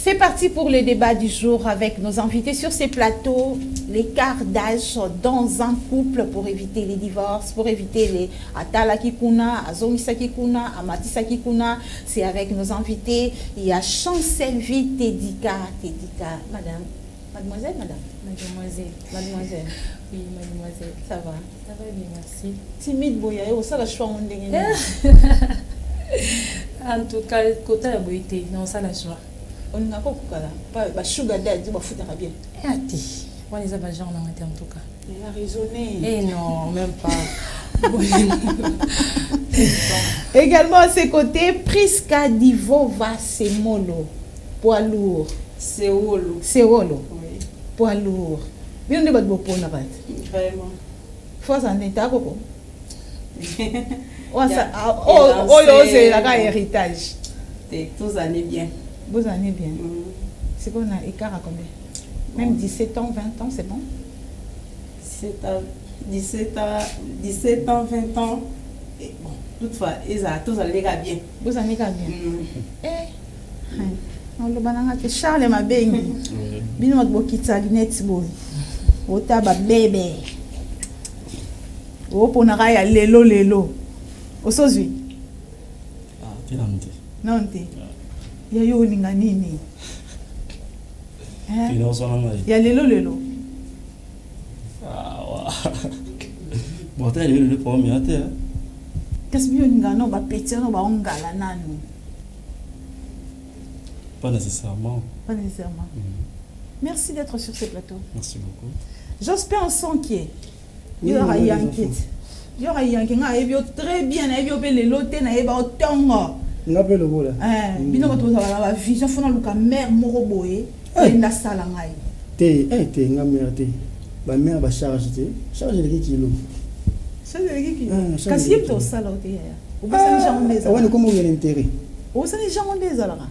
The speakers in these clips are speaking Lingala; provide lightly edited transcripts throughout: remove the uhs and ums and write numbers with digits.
C'est parti pour le débat du jour avec nos invités sur ces plateaux. L'écart d'âge dans un couple pour éviter les divorces, pour éviter les atalaki kuna, azongisaki kuna, amatisaki kuna. C'est avec nos invités. Il y a Chancelvie Tedika. Tedika, madame. Mademoiselle, madame. Mademoiselle. Mademoiselle. Oui, mademoiselle. Ça va? Ça va bien, merci. Timide boya, ça la choix ndenge. En tout cas, côté ya boye te, non, ça la choix. Olingaka kokokala basugar daddy bafutaka bien. Ate wana eza bagenre nanga te en tout cas. Il a raisonné. Eh non, même pas. Également à ses côtés, Priska Divova Semolo, poids lourd. Sewolo. Sewolo. Oui. Poids lourd. Bino nde bato bopona bato. Vraiment. Fo aza nde ta koko. Oyo ozelaka héritage. Te, tozali bien. Bozali bien. C'est quoi, on a écart à combien? Même 17 ans, 20 ans, c'est bon? 17 ans, 17 ans, 17 ans, 20 ans. Et bon, toutefois, ezala tozali kaka bien. Bozali kaka bien. Eh, oloba nanga te Charles Mabengi. Bino bato bokitisa lunette boye. Ota babebe. Oponaka ya lelo lelo. Osozwi? Ah, te nanu te. Non te. Ya yo olinga nini? Te naozwa na ngai. Ya lelo lelo. Ah, wa. Bon, ata ya lelo lelo problème ya te. Hein. Kasi bino olinga no bapeti no baongala nanu. Pas nécessairement. Pas nécessairement. Merci d'être sur ce plateau. Merci beaucoup. Jospin Osonkie. Yo ora yanke. Yo ora yanke nga ayebi yo très bien, nayebi yo pe lelo te, nayeba yo tongo. Nga pe lokola. Eh, bino bato bozala na ba vision fona luka mère moko boye, enda sala ngai. Te, eh te nga mère te. Ba mère ba charge te. Charge eleki kilo. Charge eleki kilo. Kasi ye moto osala te yaya. Obosani genre nde ezalaka. Wana ekoma okende intérêt. Obosani genre nde ezalaka.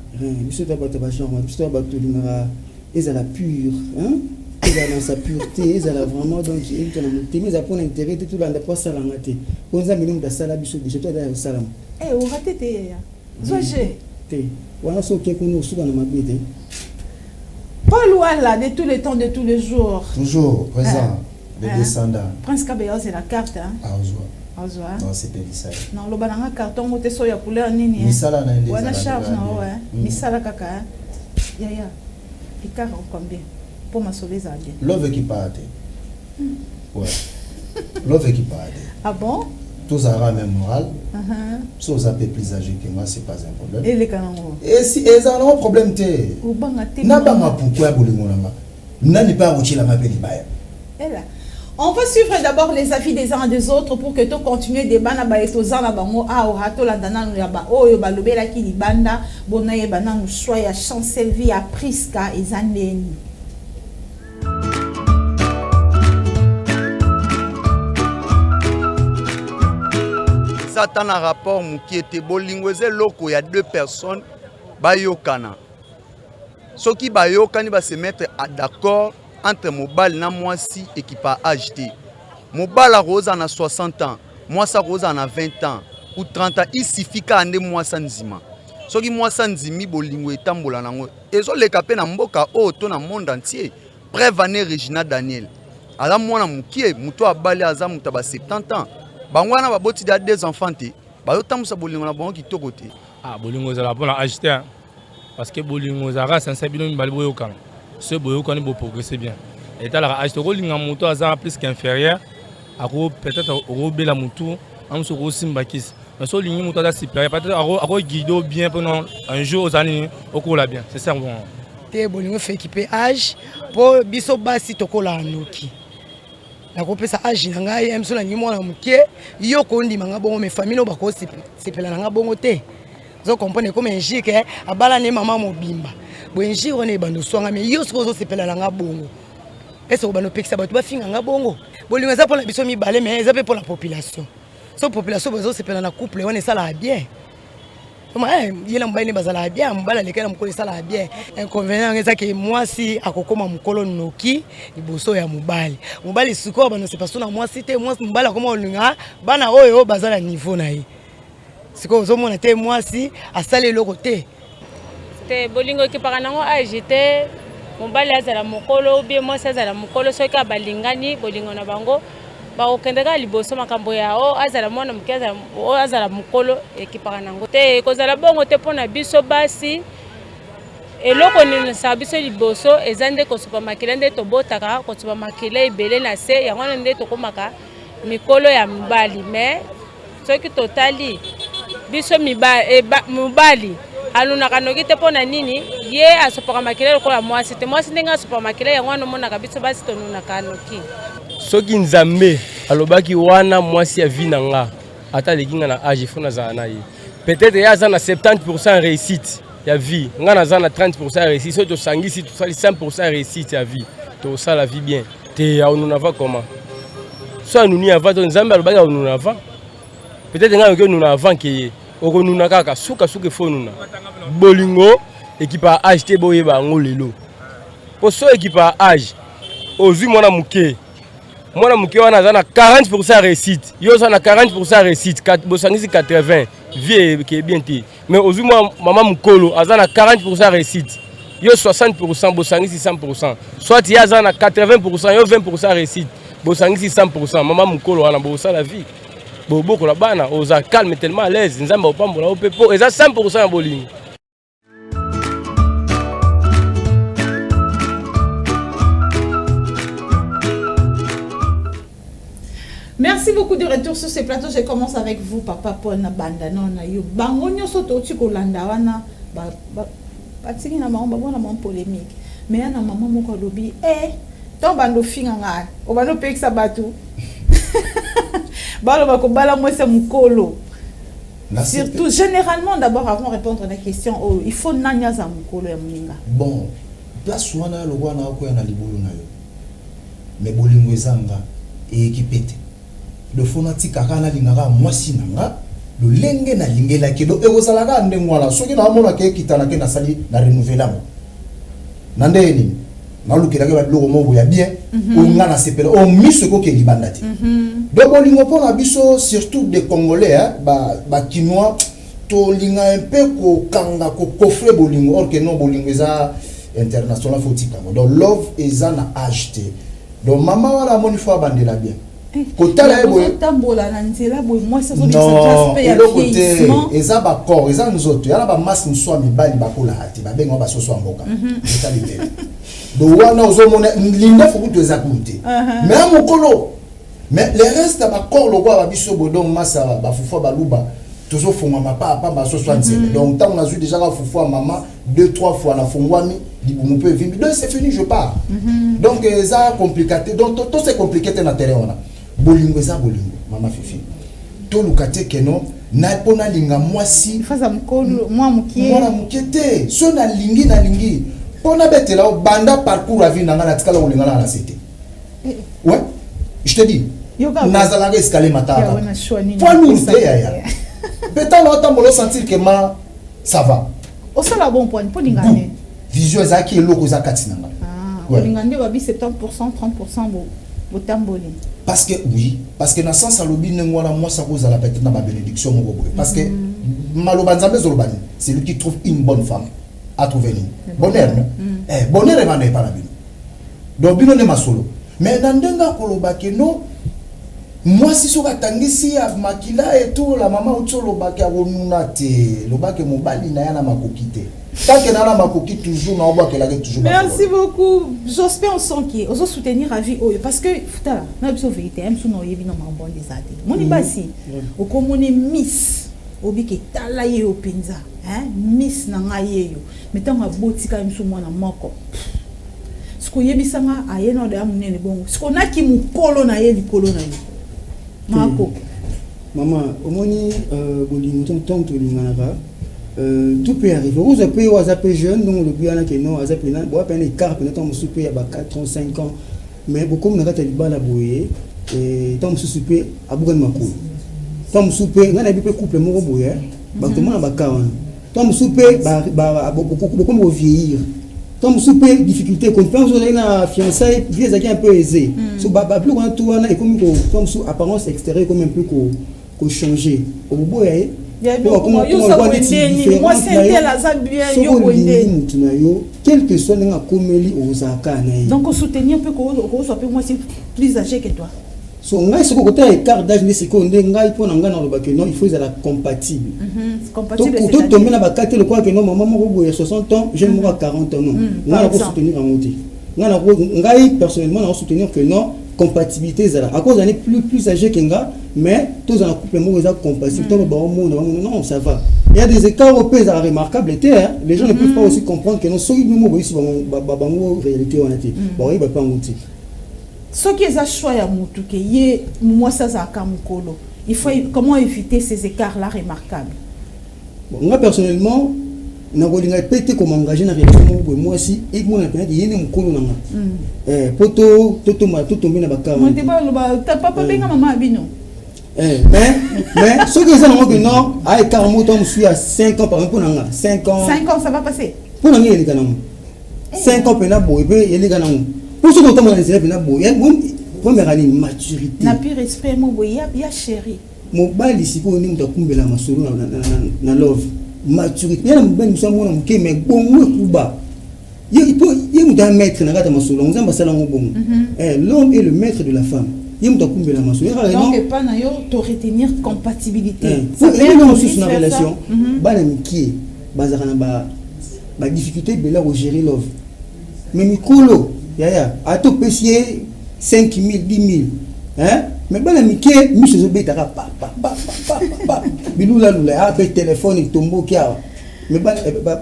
Biso ta bato ba genre, biso ta bato tolingaka ezala pure, hein? Ezala dans sa pureté, ezala vraiment donc euta na motema, ezala mpona intérêt te, tolanda mpo asalanga te. Mpo Nzambe nde moto asala biso déjà, to ata osalama. Eh, orate te yaya. Zwa je. Te. Wana soki oke kuna osuka na mabe te. Paul Walla, de tous les temps, de tous les jours. Toujours présent, le descendant. Prince Kabeya, c'est la carte. Hein? Azwa. Azwa. Non, c'est Pelissa. Non, le bananga carton, moté soya couleur nini. Misala na Wana charge na ouais. Misala kaka. Hein? Yaya. Écart en combien? Pour ma sauver ça bien. Love qui part. Ouais. Love qui part. Ah bon? Tous aura même moral. Si vous avez plus âgé que moi, c'est pas un problème. Et les canons. Et si ils ont un problème te. Obanga te. Na banga pourquoi bolingo nanga? Nani pa rochila ma peli baya. Et là. On va suivre d'abord les avis des uns et des autres pour que tout continue débat na ba etoza na bango a ora to landa nanu ya ba oyo ba lobela ki libanda bona ye ba nanu choix ya Chancelvie ya Priska ezandeni. Eza na rapport mokie te, bolingo eza eloko ya deux personnes bayokana. Soki bayokani ba se mettre à d'accord entre mobali na mwasi ekipa âge te. Mobali akoza na 60 ans, mwasi akoza na 20 ans ou 30 ans, il suffit kaka nde mwasi andima. Soki mwasi andimi bolingo etambola nango, ezoleka pe na mboka oyo to na monde entier. Preuve ane Regina Daniel. Aza mwana mokie, moto abali aza moto ba 70 ans. Bango wana baboti da deux enfants te. Bazotambusa bolingo na bango kitoko te. Ah, bolingo ezala mpona âge te, parce que bolingo ezalaka sincère bino mibale boyokana. Soki boyokani bo progresser bien. Etalaka âge te, okolinga moto aza plus qu'inférieur, ako peut-être okobela motu, amosu okosimba kisi. Mais soki olingi moto aza supérieur, peut-être ako guider bien pendant un jour ozali nini, okola bien. C'est ça bon. Te bolingo feki pe âge po biso basi tokola noki. Nakopesa âge na ngai, mso na ngi mwana moke, yo kondima nga bongo, mais famille no bako sepela na nga bongo te. Zo comprendre comme un jik, eh, abala ne mama mobimba. Bo un jik wana ebando swanga, mais yo siko zo sepela na nga bongo. Est-ce que bano pekisa bato bafinga nga bongo? Bolingo eza pona biso mibale, mais eza pe pona population. So population bazo sepela na couple wana esala bien. Comme, eh, ye na mobali ne bazala bien, mobali aleki na mokolo esala bien. Inconvénient eza ke mwasi akokoma mokolo noki liboso ya mobali. Mobali sikoyo bano sepa so na mwasi te, mwasi mobali akoma kolinga bana oyo baza na niveau na ye. Sikoyo ozomona te mwasi asali eloko te. Te, bolingo ekipaka nango age te. Mobali azala mokolo ou bien mwasi azala mokolo, soki kaka balingani, bolingo na bango bakokende kaka liboso. Makambo ya o azala mwana moke, o azala mokolo, ekipaka nango te. Ekozala bongo te mpona biso basi. Eloko enenisaka biso liboso eza nde kosopa makila, nde tobotaka kosopa makila ebele na se, yango wana nde tokomaka mikolo ya mibali. Mais soki totali biso mobali alunaka noki te. Mpo na nini? Ye asopaka makila lokola mwasi te. Mwasi ndenge asopaka makila, yango wana omonaka biso basi tonunaka noki. Soki Nzambe alobaki wana mwasi ya vie na nga, ata aleki nga na age, faut nazala na ye. Peut-être ye aza na 70 réussite ya vie, nga naza na 30 ya réussite. Soki tosangisi, tosali 100 réussite ya vie, tosala vie bien te. Aonuna avant comment? So anuni avant to Nzambe alobaki aonuna avant, peut-être ngai okoki onuna avant ke ye. Okonuna kaka sukasuka, efo onuna. Bolingo ekipa age te, boyeba yango lelo. Po so ekipa age, ozwi mwana moke, mwana moke wana aza na 40 ya réussite, yo oza na 40 ya réussite, bosangisi 80, vie eke bien te. Mais ozwi mwa mama mokolo aza na 40 ya réussite, yo 60, bosangisi 100. Soit ye aza na 80, yo 20 ya réussite, bosangisi 100. Mama mokolo wana bosala vie, bobokola bana, oza calme, tellement à l'aise. Nzambe opambola yo mpe, mpo eza 100 ya bolingo. Merci beaucoup de retour sur ce plateau. Je commence avec vous, Papa Paul Nabanda. Non, na yo. Bango nyonso touti kolanda wana ba ba batiki na bango babona mwa polémique. Mais yana mama moko alobi eh ntango bando ofinga ngai, obanda opekisa bato baloba kobala mwasi ya mokolo. Surtout généralement, d'abord, avant de répondre à la question oyo, il faut nani aza mokolo ya moninga? Bon, place wana lokwa na okoya na libulu na yo, mais bolingo eza nga eyekipe te. Donc faut natika kaka, nalingaka mwasi na nga lolenge nalingelaki. Donc ekozala kaka ndenge wana. Soki naomonaka ekitana ke nasali na renouveler yango na ndenge nini, nalukelaki babiloko moko ya bien oyo nga nasepela, oyo miso ekoki libanda te. Donc bolingo mpo na biso, surtout des Congolais, Bakinois, tolinga un peu kokanga, kocoffrer bolingo, or que non, bolingo eza international, faut otikango. Donc love eza na age te. Donc mama wana amoni, faut abandela bien kotala ye boye. Otambola na nzela boye, mwasi non, eloko te. Eza bacorps, eza nzoto yana. Bamasi mosusu ya mibali bakolaka te, babenga basoso ya mboka, etali te. Donc wana ozomona lindefu kutu eza kulu te, mais ya mokolo. Mais le reste ya bacorps lokola babiso boye, donc masa bafufu ya baluba, tozofungwama pa pamba, soso ya nzele. Donc ntango nazwi déjà ka fufu ya mama deux, trois fois, nafungwami libumu mpe evimbi, donc c'est fini, je pars. Donc eza compliqué te. Donc to c'est compliqué te na terrain wana. Bolingo eza bolingo, mama Fifi. Toluka te keno na mpo nalinga mwasi mwana moke te. So nalingi, nalingi mpo nabetela o banda parcours ya vie na ngai, natikala kolinga na se te. Ouais, je te dis, nazalaka escalier mataka, poids lourd te yaya. Mpe ntango otambola, osentir ke ma ça va. Osala bon point mpo linga nini? Vision ezalaki, eloko eza kati na ngai. Olinga nde babi 70, 30, botamboli. Parce que oui, parce que na sens alobi ndenge wana, mwasi akozala peut-être na babénédiction moko boye, parce que maloba Nzambe ezoloba nini? Celui qui trouve une bonne femme a trouvé nini? Bonheur, non? Eh, bonheur evanda epa na bino. Donc bino nde masolo. Mais na ndenge akoloba ke non, mwasi soki atangisi ya makila eto la mama outi olobaki, akonuna te. Lobaki mobali na ye na makoki te. Tant que na na makoki, toujours na obwakelaki toujours. Merci beaucoup, Jospin Osonki. Ozo soutenir avis oyo parce que tala na biso vérité ya miso na oyebi na makambo wana eza te. Moni basi okomoni miss obiki, tala ye yo mpenza miss na ngai ye yo, mais ntango abotika miso mwana moko, siko oyebisanga aye na oda ya monene bongo, siko naki mokolo na ye likolo na ye mako. Mama, omoni bolingo, ntango tolinganaka, tout peut arriver. Okozwa mpe oyo aza mpe jeune, ndongo olobi wana ke non, aza pena boya pena écart pena, ntango mosusu mpe ya ba 4 ans, 5 ans, mais bokomi na kati ya libala boye, ntango mosusu mpe abukani makolo, ntango mosusu mpe ngai nayebi mpe couple moko boye, bato mona baka wana, ntango mosusu mpe bokomi kovieillir, ntango mosusu mpe difficulté ekomi, mpe mosusu ozalaki na fiançaille, vie ezalaki un peu aisé. So babiloko wana tu wana ekomi, ntango mosusu apparence extérieure ekomi un peu kochanger, okoboya ye. Ya biloko mwa- yo oza boye ndeni, mwasi intel aza bien, yo boye olingi ndeni. motu na yo, quel que soit ndenge akomeli, ozalaka na ye. Donc osoutenir mpe kozwa mpe mwasi plus âgé que toi? So ngai sikoyo kotala écart d'âge nde sikoyo nde ngai mpo na ngai nalobaki non, il faut ezala compatible. Compatible, c'est-à-dire? Totombe na bakate lokola ke non, mama moko boye ya 60 ans, jeune moko ya 40 ans, non. Par Ngai nako exemple. soutenir yango te. Ngai personnellement nako soutenir que non, compatibilité ezala. Akozala plus âgé ke nga, mais tozala na couple moko eza compatible. Ntango baomona, bamona non, ça va. Il y a des écarts oyo mpe ezala remarquable te, hein. Les gens ne peuvent pas aussi comprendre que non, soki bino boyisi bango réalité wana te, bakoyeba mpe yango te. Soki eza choix ya motu ke ye mwasi azalaka mokolo, il faut comment éviter ces écarts là remarquables? Bon, nga personnellement nakolinga mpe te komengage na relation moko boye, mwasi emona mpenza ye nde mokolo na nga. Po totombe na bakar. Mote baloba papa benga mama ya bino. Mais soki eza nango ke non, a écart moko to mosusu ya 5 ans par exemple, mpo na nga 5 ans. 5 ans, ça va passer. Mpo na nga eleka nango 5 ans mpena boye mpe eleka nango, mpo soki otambola na nzela mpena boye, première année, maturité. Na pire respect mo boye ya chéri. Mobali sikoyo nde moto akumbela masolo na love, maturité ya na mobali mosu amona moke, mais bongo ekuba ye po ye moto ya maître na kati ya masolo yango. Nzambe asala yango bongo. L'homme est le maître de la femme, ye moto akumbela masolo. Ye kaka Donc non. epa na yo to retenir compatibilité. Po Ça peut eloko être mosusu vice na versa. relation, bana mike bazalaka na badifficulté ebele ya kogérer love, mais mikolo yaya, ata opesi ye 5000, 10 000, hein? Mais bana mike miso ezobetaka pa pa pa pa pa pa pa, bilulalula ya mpe telefone etomboki awa. Mais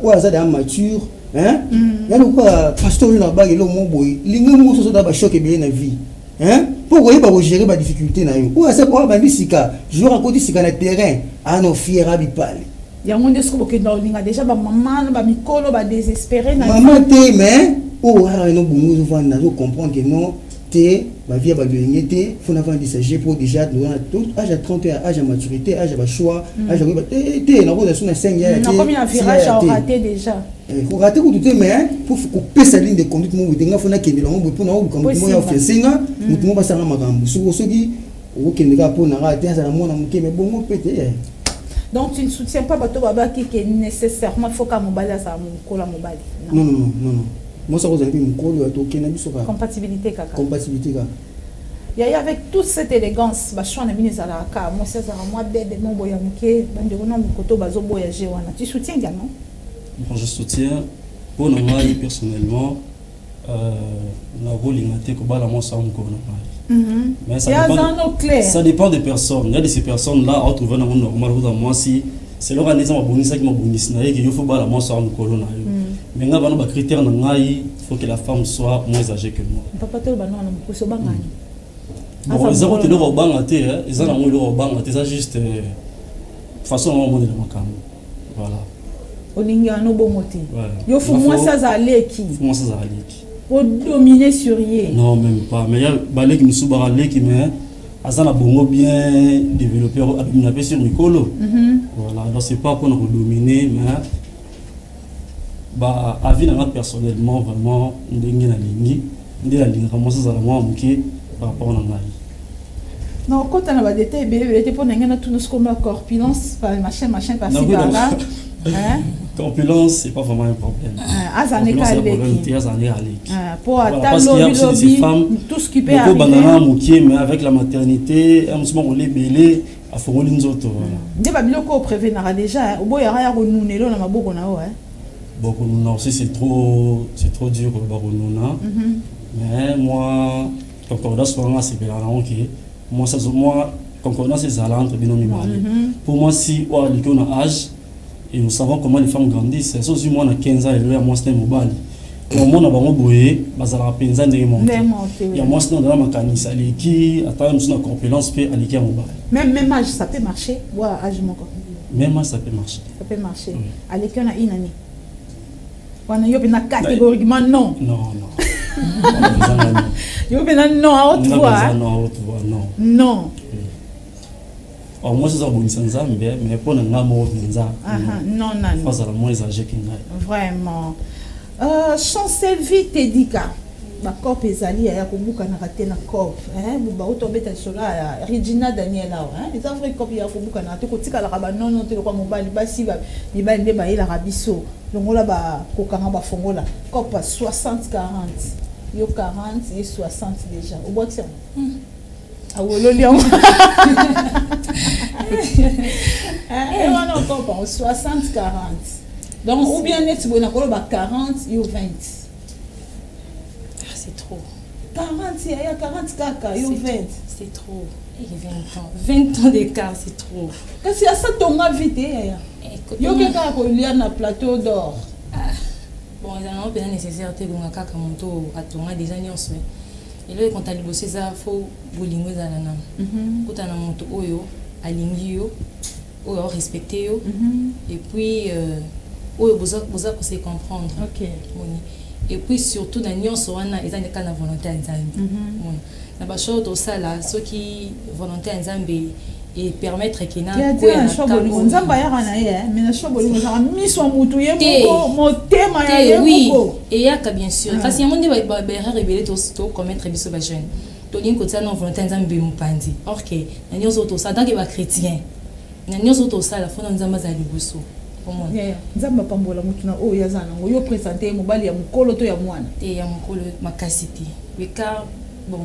oyo aza deya mature, hein? Ya lokola pasteur oyo na baka eloko moko boye, linga moko soso da bachoc ebele na vie, hein? Mpo koyeba kogérer badifficulté na yo. Oyo asa oyo abandi sika, joueur akoti sika na terrain, ano fier abipale. Yango nde soki bokenda kolinga déjà bamama na bamikolo badésespéré na Mama te, mais oyo kaka no bongo ezovanda, azocomprendre que non te, bavie ya balolenge te, fo navandisa je po déjà âge ya 30 ans, âge ya maturité, âge ya bachoix, âge ya koyeba te te nakozala so na 5 ya te. Nakomi na virage ya oraté déjà. Korater kutu te, mais po kopesa ligne de conduite moko boye te, nga fo nakendela yango boye mpona oluka motu moko ya ofianse nga, motu moko basanga makambo. Soki okokende kaka mpo na kaka te, azala mwana moke, mais bongo mpe te. Donc tu ne soutiens pas bato babaki ke nécessairement il faut ka mobali azala mokolo ya mobali? Non, non, non, non, non, mwasi akozala mpe mokolo ya tokenda biso kaka. Compatibilité kaka. Compatibilité kaka. Yaya, avec toute cette élégance, bachoix na bino ezalaka kaka mwasi azalaka mwa bebe mo boye ya moke? Bandeko na mokoto bazoboya je wana, tu soutiens également? Bon, je soutiens. Mpo na ngai personnellement, nakolinga te kobala mwasi ya mokolo na ngai. Mais ça Ya dépend, aza no clair. Ça dépend des personnes. Il y a de ces personnes là retrouver nango normal kozala mwasi selon wana eza mabongisaki mabongisi na ye ke yo fo bala mwasi ya mokolo na yo. Mais ngai bana bacritère na ngai, faut que la femme soit moins âgée que moi. Papa, toloba no wana mokosi obangani. Bon, eza kote eloko obanga te, hein. Eza nango eloko obanga te, eza juste façon nango omonela makambo, voilà. Olingi wana obongo te? Ouais. Yo fo mwasi azala leki? Fo mwasi azala leki. Odominer sur ye? Non, même pas. Mais ya baleki mosusu baka leki, mais aza na bongo bien développé, adomina mpe sur mikolo. Voilà, donc c'est pas mpona kodominer, mais ba avis na nga personnellement, vraiment ndenge nalingi, nde nalingaka mwasi azala mwa moke par rapport na ngai. Na okota na badétail ebele ebele te mpo na ngai natuna sikoyo ma corpulence, machin machin par-ci par-là, hein? Corpulence, c'est pas vraiment un problème. Aza ne Corpulence, ka c'est un problème leki. te, aza ne aleki. Ah, po Voilà, ata parce qu'il y a lobi aussi de ces lobi, femmes tout ce qui peut beaucoup bandana arriver. mokie, mais avec la maternité un mosusu moko ebele afongoli nzoto, voilà. Nde babiloko oyo prévenaka déjà, oboyaka ya konunelo na maboko na yo, hein? Bon, konuna aussi, c'est trop dur koloba konuna. Mais moi, concordance wana asepelaka nango ke mwasi mwa concordance ezala entre bino mibale. Pour moi, si oyo aleki oyo na âge, et nous savons comment les femmes grandissent, so ozwi mwana 15 ans lelo ya mwasi na mobali, omona bango boye bazalaka mpenza ndenge moko te. Ndenge moko te, oui. Ya mwasi na ndala makanisi aleki, ata mosusu na corpulence mpe aleki ya mobali. Même âge, ça peut marcher wa âge moko? Même âge, ça peut marcher. Ça peut marcher. Aleki yo na une année wana, yo mpena catégoriquement non? Non, non. Wana mpenza ngai, non. Yo mpena non à haute Nga voix, mpenza hein? non, à haute voix non. Non. Or mwasi aza kobongisa Nzambe, mais mpo na ngai moko mpenza, Aha, non nani. Faut azala moins âgé ke ngai. Vraiment. Chancelvie Tedika. Bacope ezali ya kobukanaka te na cope, bauta obeta lisolo ya Regina Daniel awa. Eza vrai, cope ya kobukanaka te, kotikalaka banono te lokwa mobali. Basi, mibali nde bayelaka biso longola bakokanga bafongola cope 60 40, yo 40, ye 60 déjà, obwakisi yango, awololi yango wana okopa 60 40. Donc ou bien neti boye nakoloba 40, yo 20. Ah, c'est trop. 40 yaya, 40 kaka, yo 20. C'est trop. 20 ans, 20 ans d'écart, c'est trop. Kasi asa tonga vite, yaya, yoke kaka kolia na plateau d'or. Bon, ezalanga mpenza nécessaire te. Ebonga kaka moto atonga déjà nyonso. Eloko ekonta liboso eza fo bolingo ezala nano. Kutana na moto oyo alingi yo, oyo aorespecte yo, et puis oyo boza kose comprendre. Moni, et puis surtout na nyonso wana eza kaka na volonté ya Nzambe. Moni, na bachoix oyo tosala, soki volonté ya Nzambe epermettre ke na bolingo, Nzambe ayaka na ye, mais na choix bolingo ezaka miso ya mutu ye moko, motema ya ye moko. Eyaka bien sûr, kasi yango nde baerreur ebele tocommettre biso bajeune. Tolingi kotia na volonté ya Nzambe mopanzi, or ke na nyonso oyo tosala tant que bachrétien, na nyonso oyo tosala, fona Nzambe azala liboso. Nzambe apambola motu na oyo aza nango. Yo présente ye mobali ya mokolo to ya mwana? Te, ya mokolo makasi te. L'écart, bon,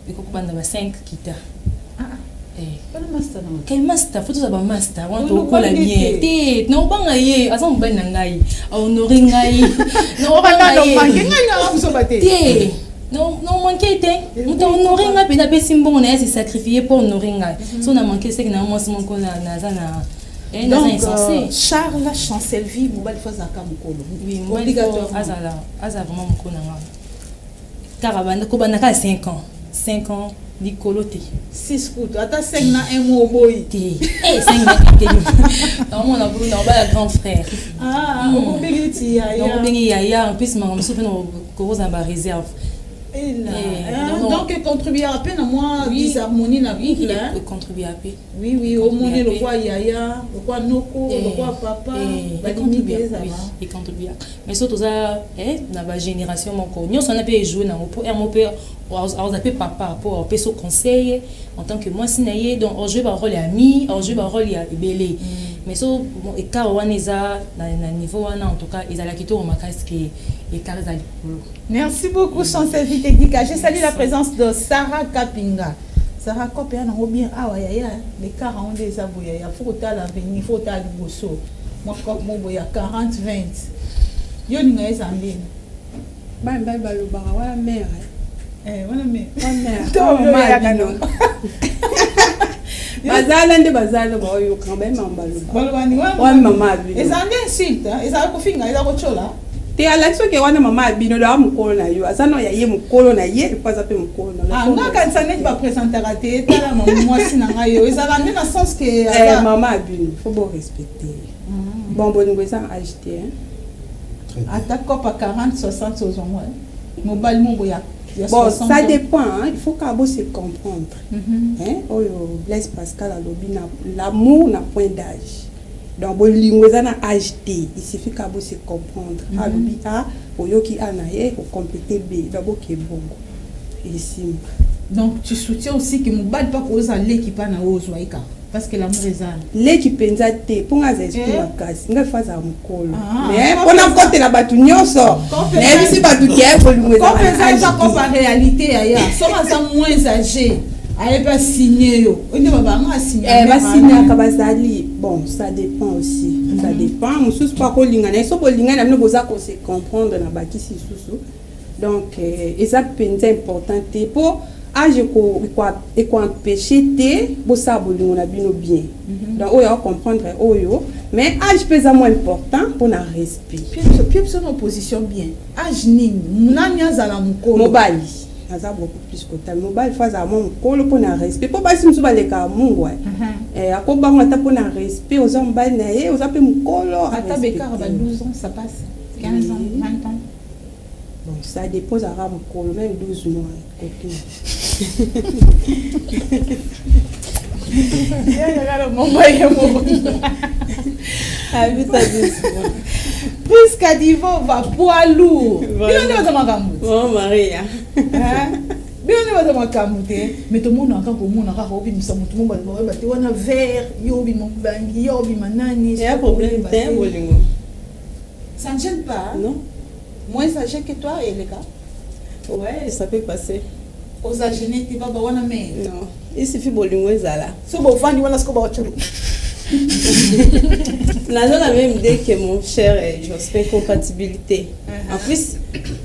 ekoki kobanda ba 5 kita. Kai master, fo tozala bamaster wana, tokola bien te. Naobanga ye, aza mobali na ngai, ahonore ngai te. Naomanke te, moto ahonore ngai mpenza, apesi mbongo na ye, ase sacrifie mpo honore ngai. So na manke, seke na mwasi moko naza na Donc, Charles Chancelvie, mobali fo azalaka mokolo? Obligatoirement azala, azala vraiment mokolo na ngai. Kaka kobanda kaka 5 ans, 5 ans likolo te. 6 kutu, ata 5 na 1 mois oboyi? Te, 5 na 1 te. Naomona bulu na obala grand frère. Okobengi neti yaya. Obengi yaya. En plus makambo mosusu mpe kokozala baréserve. Donc econtribuaka mpe na mwa disharmonie na couple? Econtribuaka mpe. Oui, omoni lokwa yaya, lokwa noko, lokwa papa, balimite ezala. Econtribuaka, mais so toza na bagénération moko, nyonso wana mpe ejoue nango, mpo ere mo mpe aoza mpe papa mpo apesa conseil en tant que mwasi na ye. Donc ajoue barole ya ami, ajoue barole ya ebele. Mais so écart wana eza na niveau wana, en tout cas ezalaki kitoko makasi ke écart eza likolo. Merci beaucoup, Chancel Vitedika. Je salue la présence de Sarah Kapinga. Sarah Kope, yango bien awa yaya, l'écart yango nde eza boye yaya, faut kotala avenir, faut kotala liboso. Mwa cope mo boye ya 40 20. Yo ninga eza ndeni? Bana mibali balobaka wana mare. Wana mare. Wana mare, bazala nde bazala, baoyokanga bayemaka baloba wana mama abino. Eza nde insulte, ezala kofinga, eza kotyola. Te, alaki soki wana mama abino do, aza mokolo na yo, aza no ya ye mokolo na ye, epo aza mpe mokolo na nga. Kanisa neti bapresentaka te, tala mwasi na ngai yo, ezala nde na sens ke mama abino, faut bo respecter. Bon, bolingo eza age te. Ata cope 40 60, ozwango mobali moko ya Bon, ça dépend, hein? Il faut kaka se comprendre. Hein? Oyo Blaise Pascal alobi na l'amour na point d'âge. Donc bolingo eza na âge te, il suffit kaka se comprendre. Alobi A, oyoki A na ye, okomplete B, donc boke bongo, esimba. Donc tu soutiens aussi que mobali mpa koza leki mpa na oyo ozwa ye kaka parce que l'amour eza? Leki mpenza te, mpo nga aza esprit makasi, ngai fo azala mokolo, mais mpona kotela bato nyonso, nayebisi bato ke bolingo. Eza kopa réalité yaya, soki aza moins âgé, ayebi asigne yo nde babanga. Asigne. Basignaka bazali. Bon, ça dépend aussi, ça dépend. Mosusu mpo akolinga na ye, so bolingani na bino, boza kose comprendre na bakisi lisusu. Donc eza mpenza important te, mpo age ekoempêche te bosala bolingo na bino bien. Donc oyo acomprendre oyo, mais âge mpe eza moins important mpona respect. Pie biso na opposition bien, âge nini, nani azala mokolo? Mobali aza beaucoup plus kotala mobali, fo azala mwa mokolo mpona respect, mpo basi mosusu balekaka mungwa, akobango ata mpona respect, oza mobali na ye, oza mpe mokolo. Ata bekaka ba 12 ans, ça passe, 15 ans, 20 ans. Bon, ça dépend, azalaka mokolo, même 12 mois koki. Yaka moko ye moko. Abita 12 mois. Prisca Divova poids lourd. Bino nde baza makambo te. Oh Maria. Hein? Bino nde baza makambo te. Mais tomonaka kaka komona kaka obimisa motu mo bato bakoyeba te wana vert yo obima mobangi yo obima nani. Ya problème te bolingo. Ça ne gêne pas? Hein? Non. Moins âgé que toi, Eleka? Ouais, ça peut passer. Oza gêné te baba wana mais. Non. Il suffit bolingo ezala. So bofandi wana siko baotulu. Naza la même idée que mon cher Jospin, compatibilité. En plus,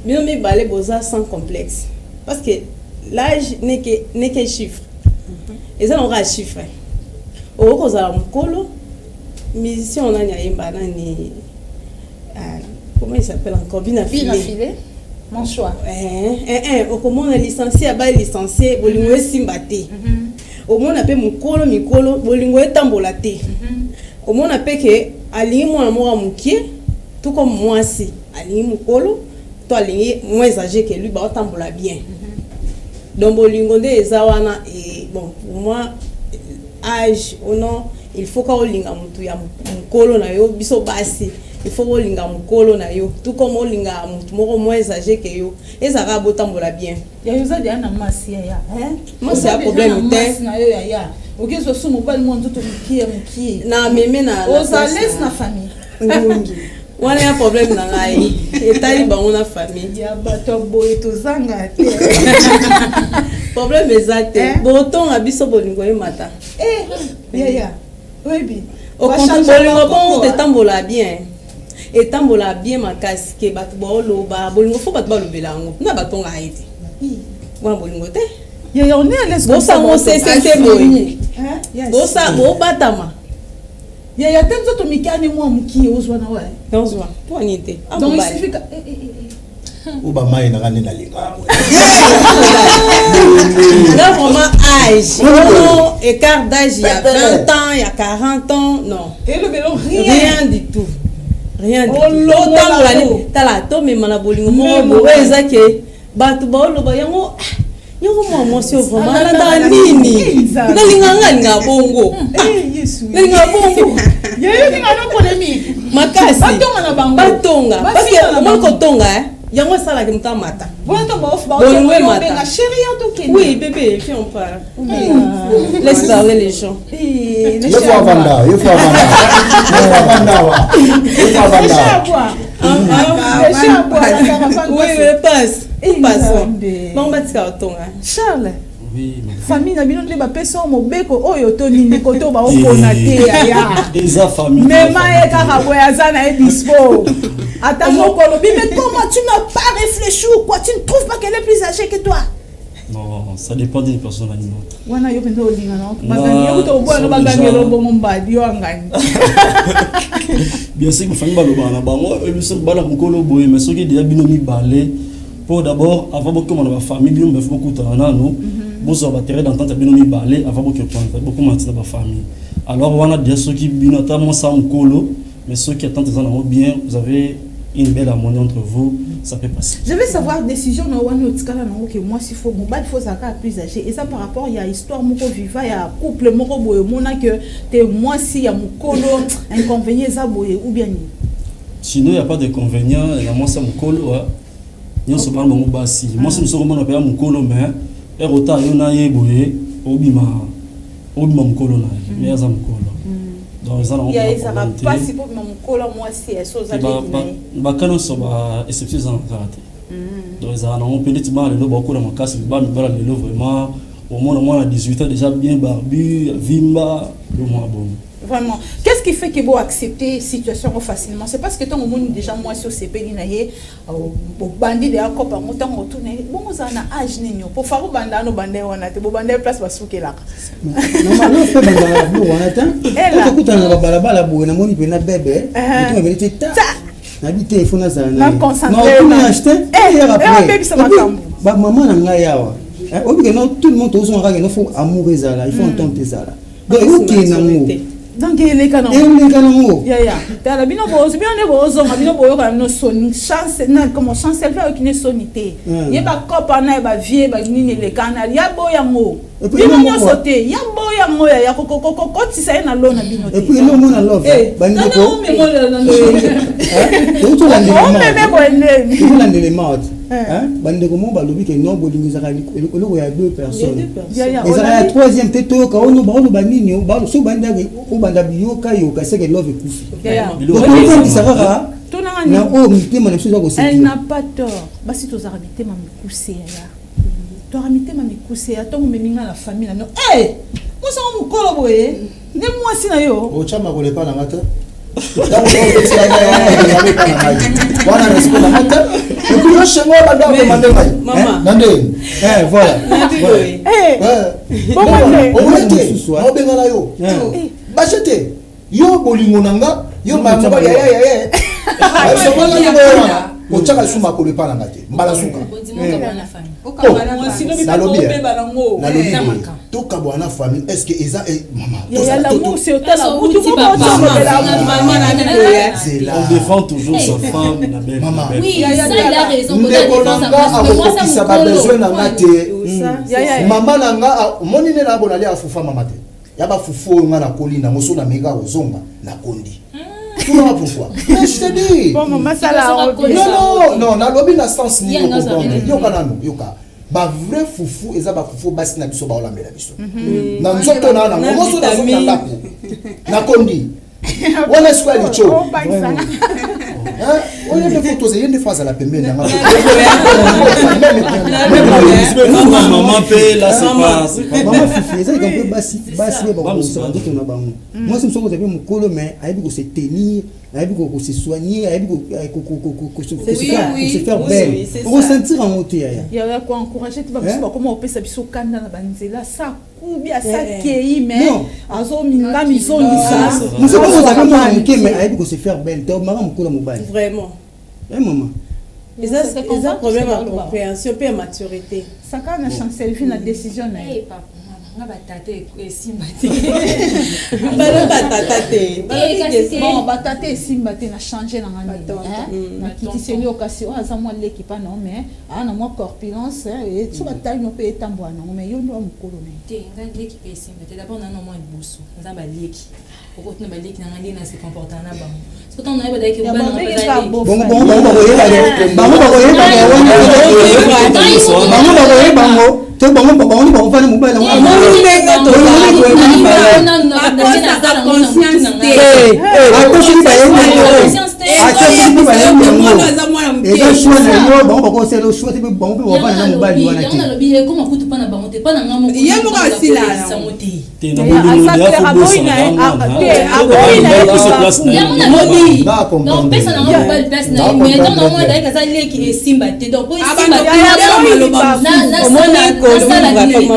bino mibale boza sans complexe. Parce que l'âge n'est que n'est qu'un chiffre. Eza nango kaka chiffre. Okoki kozala mokolo, musicien nani ayemba nani, ah, comment il s'appelle encore, Bina Bina Filé. Filé. Mon choix. Okomona licencié aba licencié, bolingo esimba te. Omona mpe mokolo mikolo, bolingo etambola te. Omona mpe ke alingi mwana moko ya mokie, tout comme mwasi alingi mokolo to alingi moins âgé que lui, baotambola bien. Donc bolingo nde eza wana. Et bon, pour moi, âge ou non, il faut ka olinga motu ya mokolo na yo. Biso basi, il faut olinga mokolo na yo, tout comme olinga motu moko moins âgé que yo, ezalaka botambola bien. Ya yo oza deya na masi yaya. Masi ya problème te. Na yo yaya okezwa so mobali mwa nzoto mokie ya mokie. Na meme na oza place lese na- na famille. Ngungi wana ya problème na ngai etali bango na famille. Ya bato ya boye tozanga te. Problème eza te, botonga biso bolingo emata. Eh, yaya oyebi. Au contraire, bolingo bongo etambola bien, etambola bien makasi ke bato baoloba bolingo, fo bato balobela yango na batonga ye te wana bolingo te. Yaya, on est à l'aise comme ça, Bosango bato. sesese boye. Hein? Bosa bobatama. Yaya te, nzoto mikani mwa mokie ozwa na wa. Nazwa mpo ani te. Ah, Donc il mobali. suffit que eh, eh, eh, eh. O bamai nanga nde nalinga yango. Là, vraiment, âge. Non, écart d'âge, il y a Pépé. 20 ans, il y a 40 ans, non. Et le vélo, rien. Rien du tout. Rien du Oh, tout. longola Totambola ngo. ni tala tomema na bolingo moko Memo. boye eza ke bato baoloba yango, ah, yango mwa mwasi oyo vraiment alandaka nini, nalinga nga alinga bongo. Eh, Yesu. Nalinga bongo. Yaya olinga no polémique. Makasi. Batonga na bango. Batonga parce Bafinga que na omoni bango. kotonga eh, yango esalaka moto amata. Bona to ba ba Bolingo emata. benga chérie ya tokende. Oui bébé, viens, on parle. Laisse parler les gens. Eh, Ye fo avanda, ye fo avanda, ye fo avanda awa, ye fo avanda awa. Oui, oui, passe. Eh, Passe. Nzambe. Bango batika kotonga. Charles, Oui, famille na bino nde bapesa yo mobeko oyo to nini koto baopona te yaya. Eza famille. Mema ye kaka boye aza na ye dispo ata moko olobi mais comment tu n'as pas réfléchi ou quoi, tu ne trouves pas qu'elle est plus âgée que toi? Non, ça dépend d'une personne à une autre. Wana yo mpenza olinga na Na, bagangi yo kuta oboya no so bagangela déjà- obongo mbadi yo angani. Bien sûr, famille balobaka na bango oyo biso bana mokolo boye, mais soki deja bino mibale, mpo d'abord avant bokoma na bafamille, bino mibale bokutana nanu, bozwa baterrain d'entente ya bino mibale avant bokoma ntina bafamille. Alors wana deja soki bino ata mwasi ya mokolo, mais soki attente eza nango bien, vous avez une belle harmonie entre vous, ça peut passer. Je veux savoir décision na wana otikala nango ke mwasi fo mobali fo ozalaka plus âgé, eza par rapport ya histoire moko viva ya couple moko boye omona ke te mwasi ya mokolo inconvénient eza boye ou bien nini? Sinon, il n'y a pas d'inconvénient ya mwasi ya mokolo, ah. Nyonso bana bango basi, mwasi mosusu okomona mpe ya mokolo, mais ere otala yo na ye boye, obima mokolo na ye, mais aza mokolo, donc eza nango Ya mpona ezalaka problème te. mpasi mpo bima mokolo ya mwasi eso oza Te leki na ye. baka nyonso ba exception eza na kaka te. Donc ezalaka nango mpe neti bana lelo bakola makasi, bana mibala lelo vraiment omona mwana 18 ans déjà bien barbu, vimba yo mwana bongo. Vraiment. Qu'est-ce qui fait que vous acceptez situation facilement? C'est parce que tant au déjà moi sur CPD na ye au bandit de akopa ngo tango tourne bon on a âge nini pour faire banda no banda wana te bo banda place basukela. Normalement mpe bandaka biloko wana te. Ela. Tokutana na babalabala boye, namoni mpena bebe Eh. motema ebele te ta nabi te, ifo nazala Na concentré na- Eh, eh, obebisa makambo. Bamama na ngai awa, oyebi ke no tout le monde tozonga kaka no faut amour ezala, il faut entente ezala, donc ekokende nango. Donc eleka nango. Eleka nango. Ya ya. Tala bino bo bino ne bozonga bino boyoka bino soni chance na comment chance elle fait aucune soni te. Ye ba copa na ye ba vie ba nini eleka na ya boyango. Et puis, Bino eloko nyonso moko- te, ya boya yango ya kokotisa ye na lo na bino Et puis eloko mona love, bandeko Omeme boye ndeni. tozolandela marte bandeko moko balobi ke non, bolingo ezalaka eloko ya deux personnes, Ya, ezalaka ya olandi? troisième te. Toyoka ono baoloba nini, so obandaki obanda biyokayoka, seke love ekufi. Ya. Tofandisa kaka Tunanga na nini? oyo mitema na biso eza Elle kosekila. n'a pas tort. Basi tozalaka mitema mikuse, yaya, toaka mitema mikuse ya ntongo omemi nga na famille na no. Eh, mosango mokolo boye nde mwasi na yo. Otya makolo epa nanga te. Ntango obetisaka wana epa na ngai wana, respect nanga te. Epuis yo shengo banda okomande ngai na ndeni. Voilà. Oye te, obenga na yo bashe te, yo bolingo na nga, yo mobali yayayaya wana, otyaka lisusu makolo epa nanga te mbala suka. Nalobi nalobi boye, tokabwana na famille, est ce que eza mama? Yaya, l'amour c'est otala mutu moko otiolobela. On défend toujours sa femme, la belle. Mama. Oui, ça, il a raison. Ndeko na nga akokokisa babesoin na nga te. Mama na nga omoni nde na bona alia fufa mama te, ya bafufu oyo nga nakoli nango, so nameka kozonga nakondi. Tunanga pourquoi. Mais je te dis, Bon, mama sala. non non non, nalobi na sens nini? Okomprendre, yoka nanu, yoka. Bavrai fufu eza bafufu basi na biso baolambela biso na nzoto na nango moso nazongi na ndako nakondi wana sikoyo ya litio oyo nde fo toza ye nde fo azala pembeni nanga. Maman mpe là, c'est pas c'est pas Mama Fifi, eza likambo mpe basi basi mpe bakobongisa nzoto na bango. Mwasi mosusu akozala mpe mokolo, mais ayebi kose tenir, ayebi kose soigner, ayebi kose faire belle, okosentir yango te, yaya. Yaya, koencourage te. Babiso bakoma kopesa biso kanda na banzela, sa kubi asakei, mais azominga mizongisa. Mosusu akozala mpe mwana moke, mais ayebi kose faire belle te, maka mokolo mobali. Vraiment. Mama. Eza problème ya compréhension mpe ya maturité. Saka na Chancelvi na décision na ye. Nga batata esimba te. Balo batata te. Bon, batata esimba te, na change nanga nini, nakitiseli yo kasi oyo aza mwa leki pa nao, mais aa na mwa corpulence, so batali no mpe etambola nango, mais yo nde wa mokolo na ye. Te, ngai leki mpe esimba te. D'abord nano mwa liboso naza baleki, okotuna baleki nanga nde na se comporta na bango, soki ntango naye badaki. Bango bakoyebango te, bango bango bakofanda mobali. Ata soki bayebi ata soki bayebi yango, eza choix na yo. Bango bakosala choix te, bango mpe bakofanda na mobali wana te. Ekoma kutu mpa na bango te, mpa na nga moko. Ye moko asila. Te. Te, na bolingo nde afobosana. Opesa nango mobali place na ye, mais ntango nango azalaki aza leki, esimba te. Donc po esimba, nasala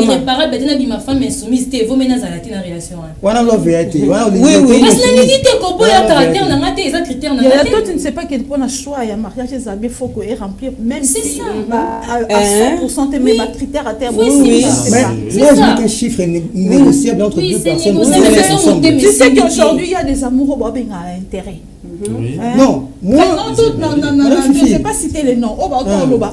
irréparable te, nabima femme insoumise te, vomi nazala te na relation wana. Wana love ya te wana. Parce nalingi te koboya caractère na nga te, eza critère na nga te. Toi, tu ne sais pas quel point na choix ya mariage eza bien, faut que remplir même si à 100% te, mais ba critère à terme. Mais là, je un chiffre négociable entre deux personnes. Tu sais qu'aujourd'hui il y a des amoureux babenga à intérêt. Oui. Non, moi, non, tout, non, non, non, non, je ne sais pas citer les noms. Oh, bah, oh,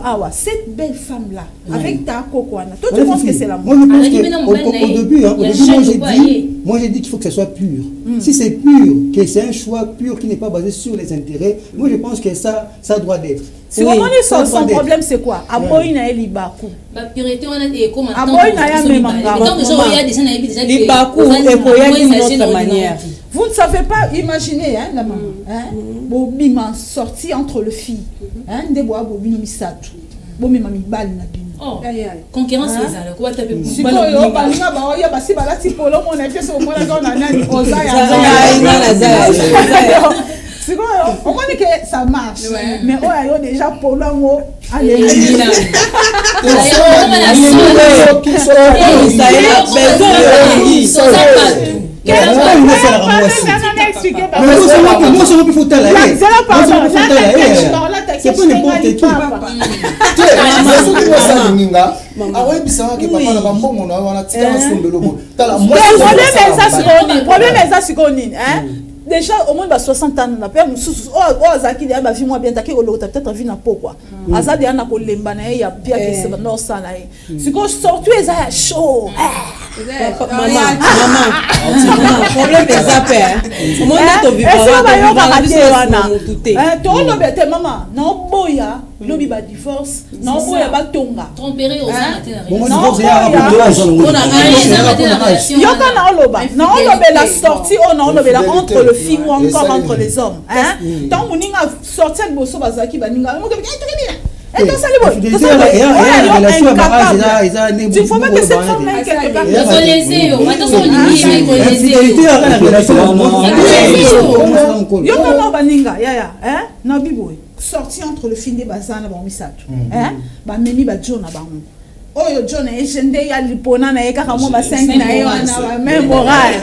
ah, cette belle femme-là, avec ta coco, toi, tu penses que c'est l'amour? Moi, je pense que au début, hein, au début, moi, j'ai dit qu'il faut que ça soit pur. Si c'est pur, que c'est un choix pur qui n'est pas basé sur les intérêts, moi, je pense que ça doit d'être. Si oui, son problème, c'est quoi? Aboyi na ye libaku. Bapriorité wana ekoma. Aboyi na ye amemanga. Libaku ekoya d'une autre manière. Vous ne savez pas imaginer, hein, la maman, hein, bobima sortie entre le fille, hein, nde boya bobino misato, bomema mibali na bino. Oh, concurrence ezala kobata mpe. Sikoyo balinga baoya basi balati polo, mona efe so omonaka na nani oza ya sikoyo, omoni ke ça marche, mais oyo ayo déjà polo yango aleli. Esalaka mwasi mpe fotala ye, c'est pas n'importe qui. Soki mwasi alingi nga, akoyebisanga ke papa na bambongo na yo wana, tika nasombelo boye, tala. Problème eza sikoyo nini? Déjà au moins ba 60 ans na père mosusu oyo azalaki deya bavie mwa bien, taki kolokota peut-être vie na pokwa, aza deya na kolemba na ye ya pia kese banda osala ye. Sikoyo sortie eza ya chaud. Problème eza pe omoni. Esika bayokaka te wana, tolobela te mama, naoboya lobi badivorce, naoboya batonga. Yoka, naoloba, naolobela sortie oyo, naolobela entre le fille ou encore entre les hommes. Ntango moninga sortie ya liboso bazalaki baninga, tosali boye, tu faut pas que cette femme là quelque part. Yoka, nao baninga yaya nabi boye, sortie entre le fille nde baza na bango misato, bamemi bajo na bango oyo jo na ye nde ya lipona na ye kaka mwa ba5 na ye wana, même moral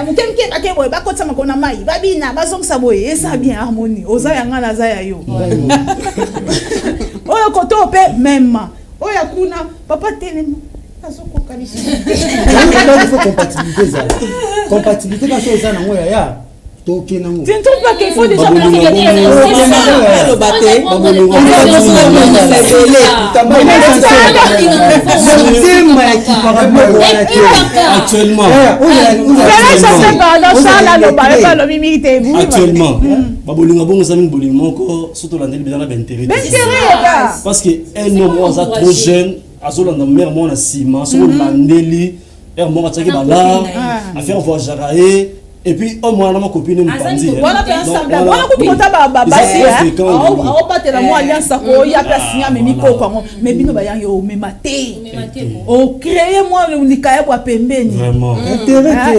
moke moke, bake boye, bakotisa makolo na mai, babina, bazongisa boye, eza bien harmonie. Oza ya nga, naza ya yo. Oyo koto mpe même oyo ya kuna, papa telema, azokoka biso. Il faut compatibilité ezala, compatibilité kasi oza nango yaya, tokende nango. Tu ne trouves pas qu'il faut déjà Aloba te. Motema ya kipaka biloko wana te. Actuellement. Actuellement, babolingo bongo eza mingi, bolingo moko so tolandeli beza na baintérêt, parce que un homme oyo aza trop jeune azolanda mare moko na nsima, soki olandeli heure moko atiaki balar affaire voyageaka ye, et puis homme wana na makopine mopanzi. Wana mpe ensemble wana kutu kota basi aobatela mwa alliance, akoya mpe asinya, amemi koko yango, mais bino bayangi omema te, ocréer mwa likaya bwa pembeni. Intérêt te.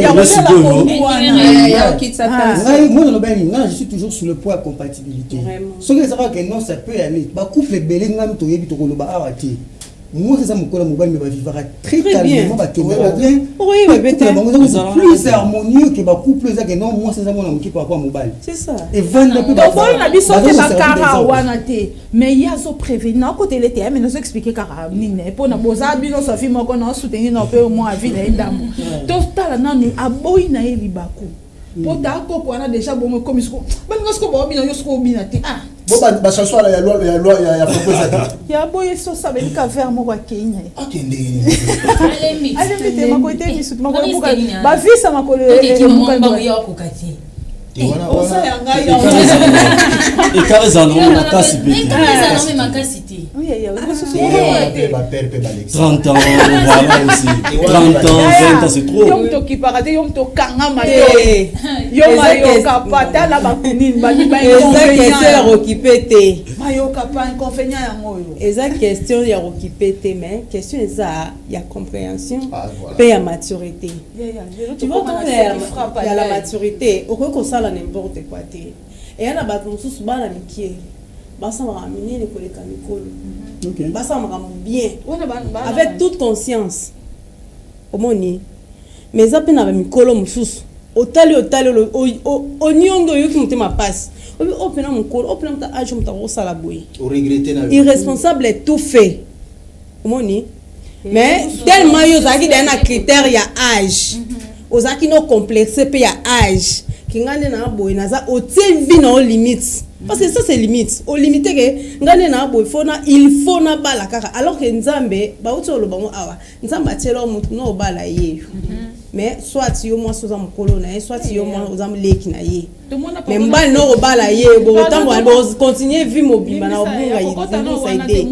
Ngai mwana loba nini, ngai je suis toujours sur le point ya compatibilité. Soki ezaka ke non, ça peut aller. Bacouple ebele ngai toyebi, tokoloba awa te, mwasi eza mokolo mobali, mais bavivaka très calmement, bakendaka bien, bango eza plus harmonieux que bacouple eza ke non, mwasi eza mwana moke par rapport à mobali. Evanda mpe. Toboyi na biso te bakara wana te, mais ye azoprévenir, naokotele te, mais nazoexpliquer kaka nini mpona boza bino sofi moko naosoutenir na mpe mwa avis na ye ndambo. Totala nanu, aboyi na ye libaku mpo ta koko wana déjà bongo ekomi siko baninga siko baobina yo siko obina te, ah. Bo bachanson ya loi, ya loi ya franco eza te. Ya boye sosa belika verre moko akei na ye. Akende. Alembi te, makolo te, misu makolo ebuka, bavisa makolo. Osa ya ngai. Écart ezala nango makasi mpe. Makasi te. Bapère mpe balexi. 30 ans, voilà aussi 30 ans, 20 ans, c'est trop. Yo moto okipaka te, yo moto okangama te, yo mayoka pa tala bakunini. Eza question ya kokipe te. Mayoka pa inconvénient yango oyo. Eza question ya kokipe te, mais question eza ya compréhension mpe ya maturité. Tu vois, ntango ya la maturité, okoki kosala n'importe quoi te. Eya na bato mosusu, bana mike basalaka minene koleka mikolo, basala makambo bien avec toute conscience, omoni. Mais eza mpe na bamikolo mosusu, otali, otali, oniongi, oyoki motema pasi, obi oyo mpena mokolo oyo mpena moto age, moto akosala boye, irresponsable tout fait, omoni. Mais tellement yo ozalaki deya na critère ya âge, ozalaki no complexe mpe ya âge, ki ngai nde naa boye, naza otie vie na yo limite, parce que ça c'est limite, olimite ke ngai nde naa boye, faut na il faut nabala kaka, alors que Nzambe bauti oloba ngo awa, Nzambe atiela motu na obala ye yo, mais soit yo mwasi oza mokolo na ye, soit yo mwana oza leki na ye, mais mobali no kobala ye, bokotambola, bokontinue vie mobimba na obunga idée.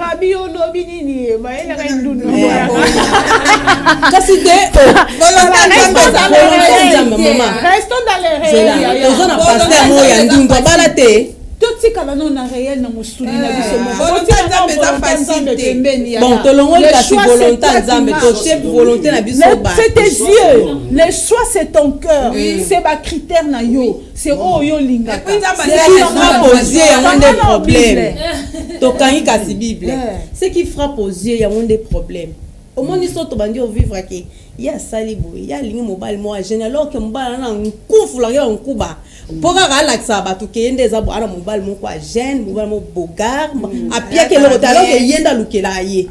Rabi, olobi nini? Bayelaka ndundu. Kasi te. Restons dans les réels. Toza na pasteur moko ya ndundu, abala te. Totikala no na réel na mosuni na biso. Bon, tolongoli kasi volonté ya Nzambe, totie volonté na biso. C'est tes yeux, le choix c'est ton cœur, c'est bacritère na yo, c'est oyo olingaka. Ce qui frappe aux yeux, yango nde problème. Tokangi kasi Bible, ce qui frappe aux yeux, yango nde problème. Omoni, so tobandi ovivre ke ye asali boye, ye alingi mobali moko agene, alors ke mobali ana nkufulaki ya nkuba, mpo kaka alakisaka bato ke ye nde eza ana mobali moko agene, mobali moko bogar, apiaki eloko te, alors ke ye nde alukelaka ye.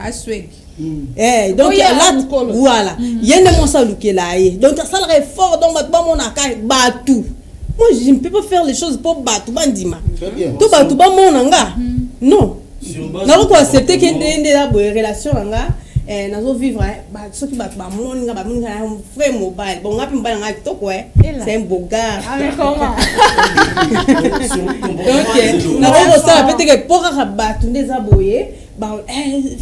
Eh, donc Oyo alati mokolo. voilà, ye nde mwasi alukela ye, donc asalaka effort, donc bato bamonaka bato. Moi, je ne peux pas faire les choses mpo bato bandima to bato bamona nga. Non, nakoki koaccepte ke nde nde eza boye relation na nga, eh, nazovivre, eh, soki bato bamoni nga, bamoni nga na vrai mobali. Bon, nga mpe mobali na nga kitoko, eh. Ela. C'est un beau gars. Ah, mais comment? Donc nakoki kosala pe teke mpo kaka bato nde eza boye,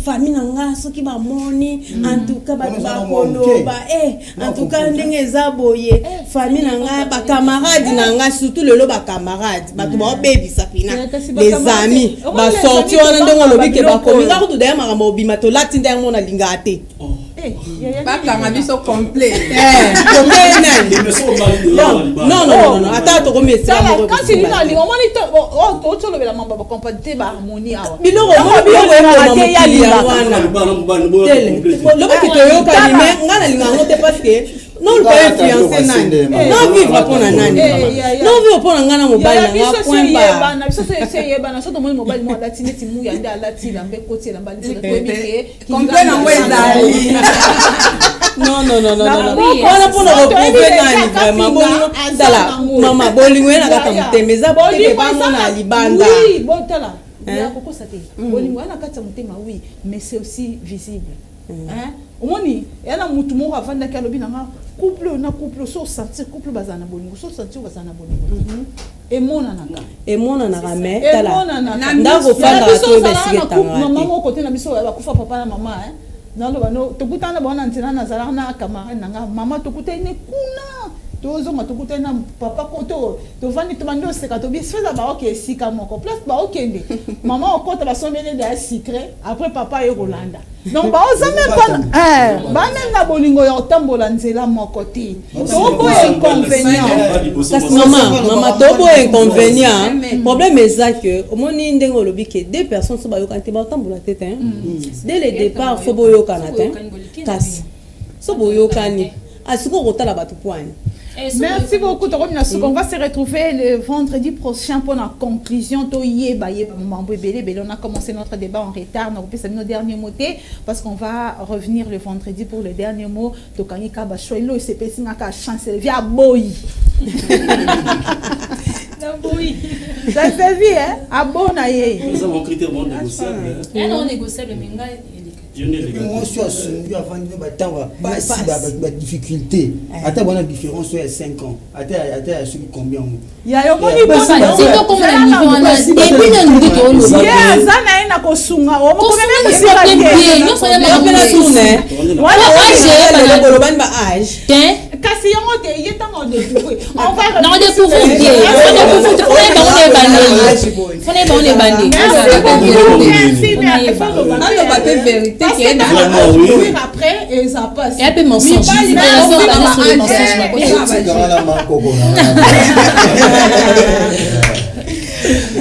famille na nga soki bamoni, en tout cas bato Wana eza na bakoloba, eh, en tout cas ndenge eza boye, famille na nga, bacamarade na nga, surtout lelo bacamarade, bato baobebisa pina. Eh, kasi Les bacamarade- amis Omoni les basorti amis wana, ndenge olobi ke tobanga bakomi biloko nga kutu daya makambo obima tolati nde yango nalingaka te. Eh, yaya, Bakanga biso complet. Eh, complet nani? Non, non, non, non, ata tokomi esika Tala, moko quand tu dis ekosimba na te. lingo, omoni otolobela mambo ya bacompatibilité, baharmonie awa. Biloko Tango omoni, biloko biloko ekoma te, ya mokili yango lingaka. wana tele lobaki toyokani, me nga nalinga yango te parce que noluka influence nani, no vivre mpo na nani, no vivre mpo na ngai na mobali Yaya, na nga, biso point se bar. eyebana, biso se eyebana. So tomoni mobali mo alati neti muya nde alati elamba, ekoti elamba liso, toyebi ke Complet nango ezali. Non, non, non, non, non, Oui, wana mpona so koprouve toyebi nani? deja Vraiment, Kapinga bolingo aza tala nango. mama, bolingo ye na kaka Yaya. motema, eza teke Bolingo eza bamona na- libanda. Oui, botala. Hein? Ya kokosa te, bolingo ya na kati ya motema, oui, mais c'est aussi visible, hein? Omoni eya na mutu moko avandaki, alobi na nga couple oyo na couple, so osentir couple bazala na bolingo, so osentir bazala na bolingo te, emonanaka. Emonanaka, mais tala Emonanaka. ndako Na ofandaka, biso toyeba ozalaka esika na couple, etangaka mama te. moko te na biso oyo bakufa, papa na mama, hein. Naloba no tokutana na bango na nzela, nazalaka na camarade na nga, mama tokutani ne kuna, tozonga tokutani na papa koto, tovandi, tobandi oseka, tobi feza baoke esika moko place baokende, mama okota basombeli ya sucré, après papa ye kolanda. Donc baoza même pas, eh, bameme na bolingo ya kotambola nzela moko te. Toboya inconvénient. Kasi mama, mama, toboya inconvénient. Problème eza ke omoni ndenge olobi ke deux personnes so bayokani te, baotambola te te. Dès le départ faut boyokana te. Kasi so boyokani, asikoyo kotala bato poani. Merci beaucoup, Tokomi na suka. On va se retrouver le vendredi prochain pour la conclusion. Toyeba, yeba, mambo ebele, ebele. On a commencé notre débat en retard. Donc, on nos derniers mots parce qu'on va revenir le vendredi pour le dernier mot. Tokangi kaba shoilo sepesi ngaka chance via boy. Ça se vit, hein? Abona ye. Eza mon critère bon négociable, hein. Eh, non négociable, mais ngai eleka. Yo nde eleka te. Mwasi oyo asungi, avandi no batango ya pasi, badifficulté, ata bwana différence oyo ya 5 ans, ata ya soki combien ngo. Ya yo moni. Ti tokoma na niveau wana, depuis nanu nde toloba. Ye aza na ye na kosunga. Kosunga ni problème te, nyonso wana makambo mosusu. Wana bolobani ba age. Te. Kasi yango te, ye ntango odécouvrir, on va Na odécouvrir te, odécouvrir te, fona yeba ngo na ebandeli, fona yeba ngo na ebandeli. Merci beaucoup. Merci, mais il faut loba. Naloba pe vérité Parce ke que Vraiment, ntango oui. découvrir après eza pasi. Eya mpe mensonge. Mibali Relation na ebanda sur le ba mensonge, age. bakosala. Tikanga na makoko na nga.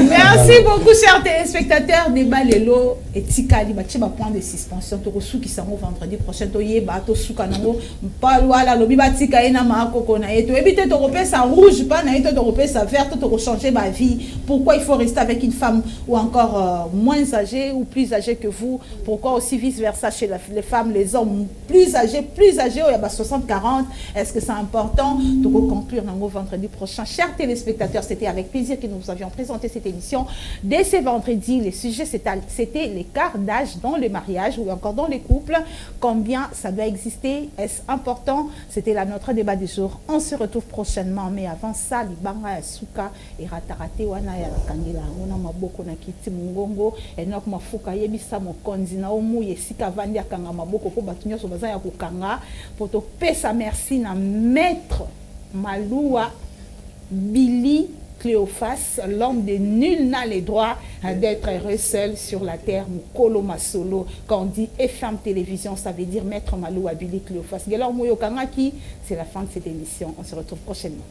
Merci beaucoup, chers téléspectateurs. Débat lelo etikali batie ba point de suspension. Tokosukisa yango vendredi prochain. Toyeba tosuka nango mpalwala, alobi batika ye na makoko na ye. Toyebi te tokopesa rouge pa na ye to tokopesa vert to tokochange ba vie. Pourquoi il faut rester avec une femme ou encore moins âgée ou plus âgée que vous? Pourquoi aussi vice versa chez les femmes, les hommes plus âgés, plus âgés oyo ya ba 60 40, est-ce que c'est important? Tokoconclure nango vendredi prochain. Chers téléspectateurs, c'était avec plaisir que nous vous avions présenté cette émission dès ce vendredi. Le sujet, c'était l'écart d'âge dans le mariage ou encore dans les couples. Combien ça doit exister? Est-ce important? C'était là notre débat du jour. On se retrouve prochainement, mais avant ça, libanga ya suka eratarate wana ya bakangela yango na maboko na kiti mongongo. Enok Mafuka, yebisa mokonzi na omuya esika avandi akanga maboko mpo bato nyonso baza ya kokanga po topesa merci na maître Maluwa Billy Cléophas, l'homme de nul n'a le droit d'être heureux seul sur la terre. Mukolo Masolo, quand on dit FM Télévision, ça veut dire Maître Maluwa Billy Cléophas. Gelor Moyo Kangaki, c'est la fin de cette émission. On se retrouve prochainement.